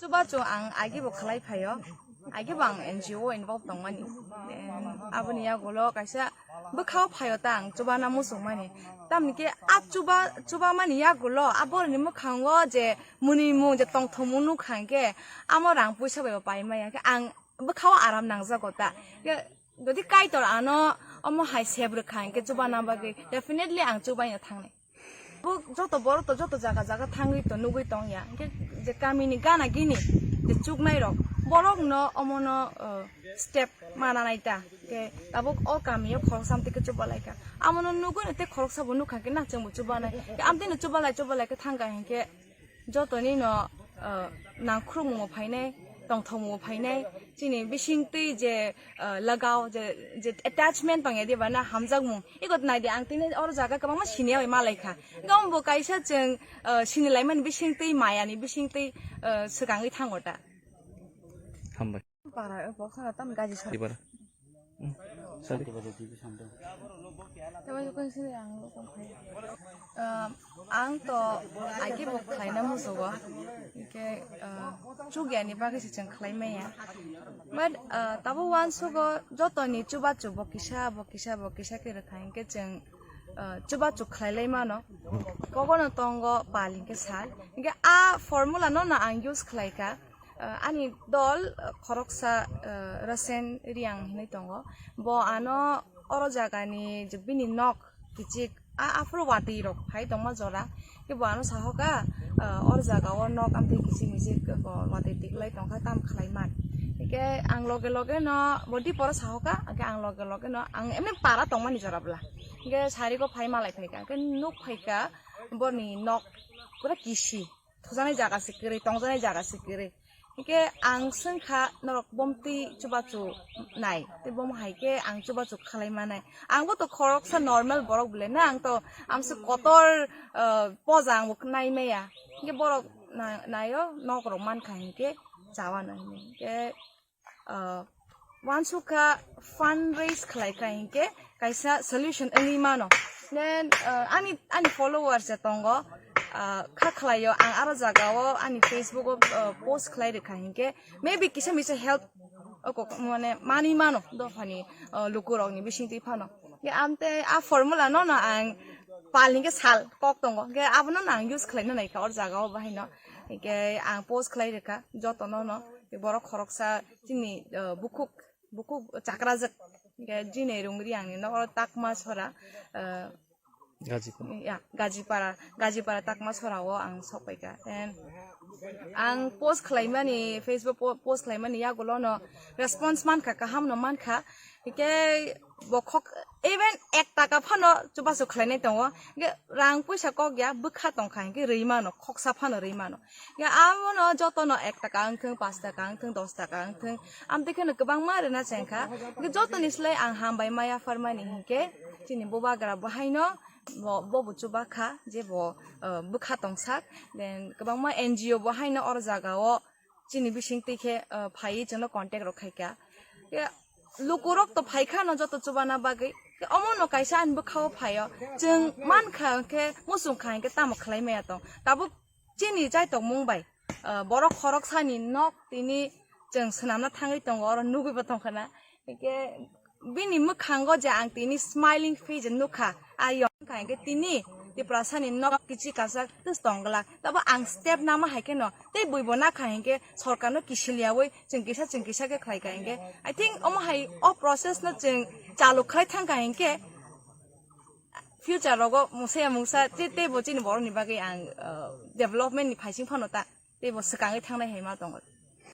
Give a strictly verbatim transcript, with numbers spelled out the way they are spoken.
Chubachu ang agi bo khlai phaio, agi bo ang N G O involve tongmani. Then aboni yagulo kaisa bwkhao phaio ta ang chubana muchungmani. Tamni khe a chuba, chubamani yagulo a borokni mwkhango je mwnwimung je tongthokmung nukha hwnkhe amo rang puisa bai bo paimaya. Khe ang bwkhao aram nangjago ta. Khe jodi Kaitor ano omo hai sep rwkha hwnkhe chubana bagwi definitely ang chubaino thangnai. Bo joto borok to joto jaga jaga thangwi to nugwi tong ya. Hwnkhe je kamini gana gini je chuknai rok, borok no omono, uh, step mana nai ta. Ke tabuk o kamio khoroksa amtwi khe chuba lai kha. Amono nugwi no tei khoroksa bo nukha khe na chwng bo chuba nai. Ke amtwi no chuba lai chuba lai khe thang kha hinkhe jotoni no, uh, nangkhrumungo phainai, tongthokmungo phainai, chini bisingtwi je, uh, lagao je, je attachment tongya diba na hamjakmung. Iko nai di, ang tini oro jaga kwbangma siniya bai malai kha. Gom bo kaisa chwng, uh, sinilaimani bisingtwi, mayani bisingtwi, uh, swkangwi thango ta. Hambai. Para, eh, boksa tam gaji sar. Di para. Hmm, sadi. Tebo kung sini ang lo kung khai. Um, ang to agi bo khlaina musugo. Ke, uh, chugyani bagwi se chwng khlai maya. But, uh, tabo wansugo jotoni chubachu bo kisa, bo kisa, bo kisa khe rwkha hinkhe chwng, uh, chubachu khlai lai mano. Kobono tongo pal hinkhe sal. Hinkhe a formula no no ang use khlai kha. Uh, ani dol, uh, khoroksa, uh, Rasen Riang hinwi tongo. Bo ano oro jagani je bini nok kichik a, aphuru watwi rok phai tongma jora. Khe bo ano sahoka, uh, or jaga o nok amtwi kichik michik bo watwi tiklai tongkha tam khlai man. Hingke ang loge loge no bo diporo sahoka, hingke ang loge loge no ang emni para tongmani jora bwla. Hingke sari go phai malai phaika, hingke nuk phaika boni nok pura kisi. Thujaknai jaga se kwrwi, tongjaknai jaga se kwrwi. Hingke ang swngkha norok bomtwi chubachu nai, tei bom hai khe ang chubachu khlai manai. Ang bo to khoroksa normal borok bwle na, ang to amse kotor, ah, poja ang bo nai maya. Hingke borok na-, naio nok rok mankha hingke chawano hinwi. Hingke, ah, wansukha fundraise khlai kha hingke kaisa solution wngwi mano. Then, uh, ani, ani followers je tongo, uh, kha khlaio ang aro jaga o ani Facebook o, uh, post khlai rwkha hingke maybe kisa misa help, uh, kok-, mane manwi mano dophani, uh, lukurokni bisingtwi phano. Ye amte a formula no no ang pal hingke sal kok tongo. Hingke abono no ang use khlaina naikha or jaga o bahai no. Hingke ang post khlai rwkha joto no no. Borok khoroksa chini, uh, bukhuk bukhuk chakrajak. Hingke jini rungri ang ni nokro Takma sora, eh, Gajipara. Ya, Gajipara, Gajipara Takma sora o ang sokpaika. Then ang post khlaimani, Facebook po-, post khlaimani yagulo no response mankha, kaham no mankha. Hingke bokhok even ek taka phano chubachu khlainai tongo. Hingke rang puisa kok ya bwkha tongkha hingke rwi mano, khoksa phano rwi mano. Ya, amono jotono ek taka wngthung, paanch taka wngthung, dos taka wngthung, amtwi kheno kwbangma rwna chengkha. Hingke jotoni slai ang hambai maya pharmani hingke chini bubagra bo haino bo, bo bo chubakha je bo, uh, bwkha tongsak. Then kwbangma N G O bo haino oro jaga o chini bisingtwi khe, uh, phaiwi chwngno contact rok khaikha. Ya, lukurok to phaikha no joto chubana bagwi. Omo no kaisa ani bwkhao phaio. Chwng mankha hwnkhe, muchungkha hwnkhe tamo khlai maya tong. Tabuk chini chaitokmung bai, ah, borok khoroksani nok tini chwng swnamna thangwi tongo, oro nugwi bo tongkha na. Hwnkhe bini mwkhango je ang tini smiling face nukha, ayong kha hwnkhe tini Tiprasani nok kichi kasak tus tong glak. Tabo ang step nama hai kheno tei bui bo nakha hwnkhe sorkarno kisil yaui chwng kisa chwng kisa khe khlai kha hwnkhe, I think omo hai o process no chwng chalu khlai thang kha hwnkhe future rogo mungsa ya mungsa te-, teibo chini borokni bagwi ang, uh, development ni phaising phano ta teibo swkangwi thangnai hai ma tongo.